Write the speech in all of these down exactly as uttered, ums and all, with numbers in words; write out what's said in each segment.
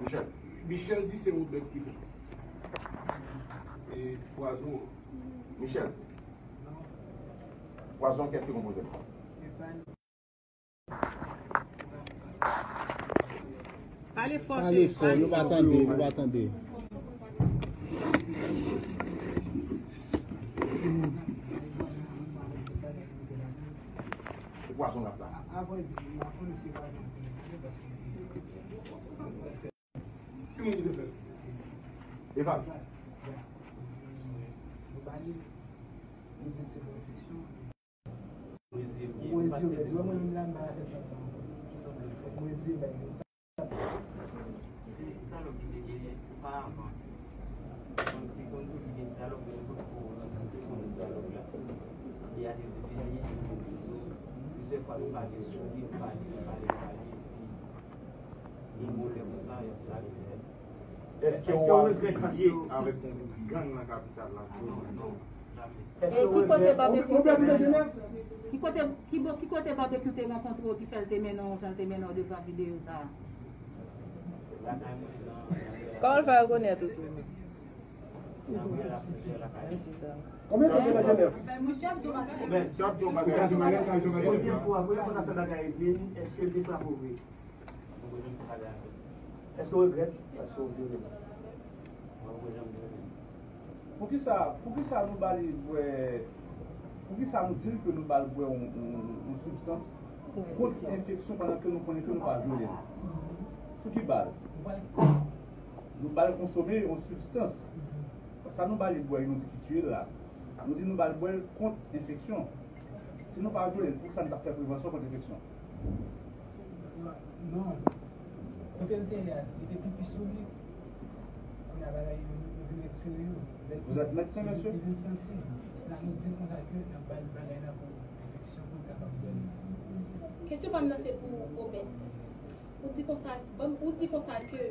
Michel. Michel di se Robert ki fè. E pwazon an. Michel. Pwazon an, kiyès ki konpoze l? Pale fò, Pale fò, nou pa tande, nou pa tande. Se pwazon l ap la. Ki moun ki te fè l? Eval. Se dyalòg ki te genyen oparavan. Konn te konn toujou gen dyalòg, men nou potko rankontre pandan dyalòg la. E a te vini, plizyè fwa nou pale sou li, nou pale, nou pale, nou pale, epi gen yon lè konsa, y ap sa rive. Èske w ap pye avèk yon gwoup gang nan kapital la? Non, non, jamè. E ki kote Babekyou te, ki kote, ki bo-, ki kote Babekyou te rankontre w ki fè l te mennen w jan l te mennen w devan videyo sa a? Kòman l fè rekonèt ou tou? Menm si sa. Konbyen tan w gen nan Jenèv? Premye fwa, premye fwa w ap fè bagay epi, èske l te frape w vre? Èske w regrèt paske w vyole l? Mwen, mwen, janm vyole l. Poukisa, poukisa nou ba li bwè, poukisa nou di l ke nou ba l bwè yon, yon, yon sibstans kont enfeksyon pandan ke nou konnen ke nou pa vyole l? Sou ki baz? Nou ba l konsome yon sibstans. Sa nou ba li bwè, nou di ki tiye l la. Nou di nou ba l bwè l kont enfeksyon. Si nou pa vyole l, poukisa nou t ap fè prevansyon kont enfeksyon? Non. Kote l te ye a, li te pipi sou li. Kounye a bagay yo, yo vin retire yo. Vous êtes médecin, monsieur? Li vin santi. La, nou di l konsa ke n ap ba l bagay la pou enfeksyon, pou l kapab bwè l. Kesyon pa m nan se pou Obed. Ou di konsa, ban m, ou di konsa ke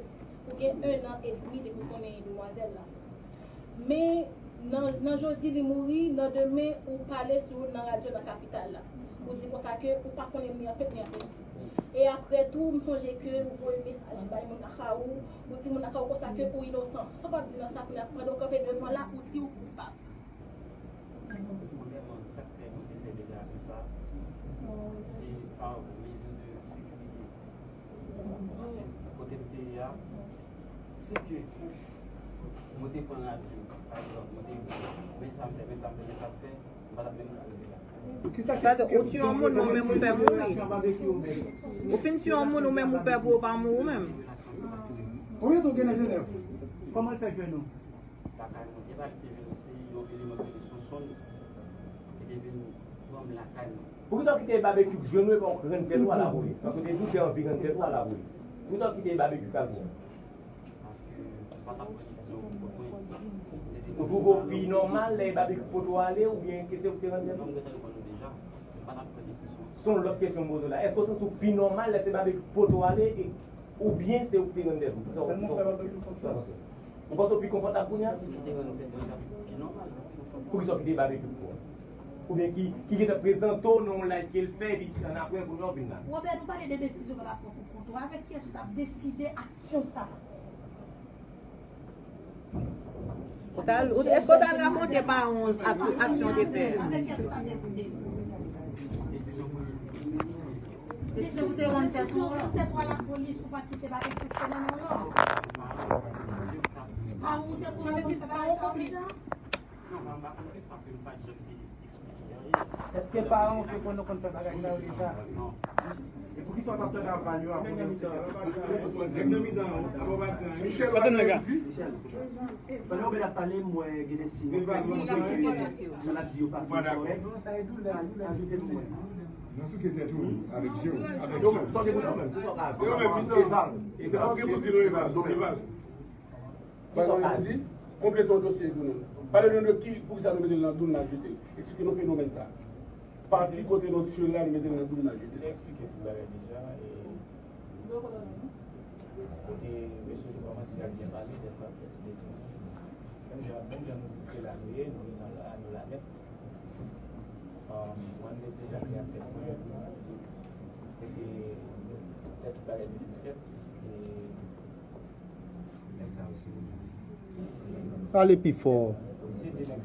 ou gen ennan edmi depi w konnen demwazèl la. Men nan, nan jodi li mouri, nan demen ou pale sou nan radyo nan kapital la. Ou di konsa ke ou pa konnen ni an pep ni an peti. E apre tou, m sonje ke ou voye mesaj bay moun Akawou, ou di moun Akawou konsa ke ou inosan. Sa w p ap di nan sa kounye a, pandan w kanpe devan la, ou di ou koupab? Premyèman, sa k fè mwen te fè deklarasyon sa, se pa mezi de sekirite. Paske kote m te ye a, si ke mwen te pran radyo, pa egzanp, mwen te di, men sa m fè, men sa m fè, men sa m fè, m pa t ap menm ka rive la. Paske ou tiye yon moun, ou menm ou pè mouri. Ou fin tiye yon moun, ou menm ou pè pou ou pa mouri ou menm. Konbyen tan w gen nan Jenèv? Kòman l fè jwenn ou? Lakay mwen. E pa li te vin, se yon eleman ki te sou sonn ki te vin pran m lakay mwen. Poukisa w kite Babekyou jwenn ou epi w rann tèt ou a lapolis? Paske w te di w te anvi rann tèt ou a lapolis. Poukisa w kite Babekyou t al pran w? Paske m pa t ap pran desizyon pou kont mwen. Ou twouve w pi nòmal lè Babekyou pote w ale oubyen ke se ou ki te rann tèt ou? Non, m gentan reponn ou deja. M pa t ap pran desizyon. Se yon lòt kesyon m poze w la. Èske w santi w pi nòmal lè se Babekyou ki pote w ale e Oubyen se ou ki te rann tèt ou? Kisa w, kisa w, kisa w panse? Ou panse w pi konfòtab kounye a? Si m te rann tèt mwen, l t ap pi nòmal. Poukisa w kite Babekyou pou ou? Oubyen ki, ki gentan prezante w nan yon live ke l fè, epi annapre kounye a w vin la? Robert, nou pale de desizyon w t ap pran pou kont ou. Avèk kiyès ou t ap deside aksyon sa a? Ou t al, ou, èske w t al rakonte paran w ak-, aksyon w te fè? Desizyon pou te rann tèt ou an. Tèt ou a lapolis, ou pa kite bagay fonksyone non. Paran w te konnen pou fè bagay sa deja? Èske paran w te konnen w konn fè bagay sa yo deja? E poukisa w t ap tande aval yo apre w te... Nèg nan mitan an, apa w pa di anyen? Michel, pase m nèg la. Pandan Obed ap pale, m wè gen de siy. Maladi yo pa fin kòrèk. Ajoute pou mwen. Nan souke tèt ou, avèk je w, avèk je w. Sa w gen pou di menm? Eval. Se pa w gen pou di non, Eval. Donk, Eval. Bagay yo di, konplete yon dosye pou nou. Pale nou de ki, poukisa nou mete l nan dou, n al jete l. Eksplike nou fenomèn sa. Pati kote nou tiye l la, nou mete l nan dou, n al jete l. Eksplike tout bagay deja, e kote mesye yo kòmanse ap byen pale, dèfwa fè ti detoune. Menm jan, menm jan nou di se la nou ye, nou ye nan la, nou la nèt. Um, mwen, m te deja klè ak tèt mwen, e ke tèt bagay yo fin fèt, e Pale pi fò.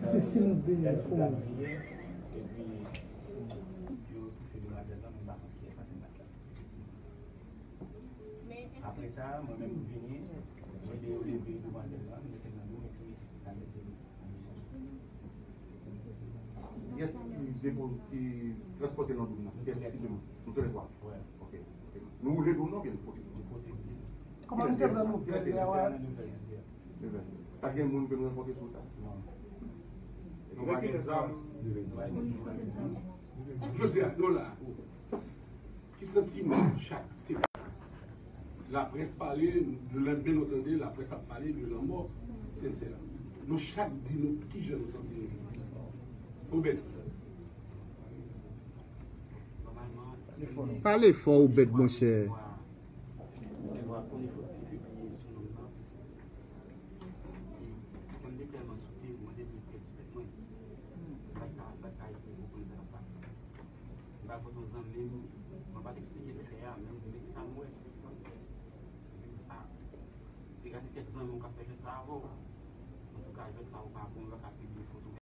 Se Sims de Komo. Apre sa, mwen menm m vini, mwen de yo leve demwazèl lan, m mete l nan dlo m epi n al mete l nan misyon. Kiyès ki depo ki transpòte nan dlo nan? Kiyès ki depo? Nou tou lè twa. Wè. Ok. Ok. Nou woule dlo nan oubyen nou pote? Nou pote l. Kòman nou te pran nouvèl la? Nan nouvèl jodi a. Nouvèl. Pa t gen moun ke nou rankontre sou wout la? Non. Nou pa gen zam. Nou pa gen zam. Jodi a, nou la. Ki santiman chak se laprès pale, lè men nou tande laprès ap pale de lanmò Sensè. Nou chak di nou kijan nou santi nou. Obed. Pale fò, Obed, monchè. Mwen te tèlman sote, mwen te vin pèdi tèt mwen. Mwen pa t ka, mwen pa t ka eseye konprann sa k ap pase. Mwen pa pote yon zanmi m, mwen pa t eksplike l fè a, men m di men sa m wè sou ekran. Mwen di a, te gade kèk zanmi w k ap fè jwèt sa avè w. Antouka, jwèt sa ou pa bon, yo pa ka pibliye foto w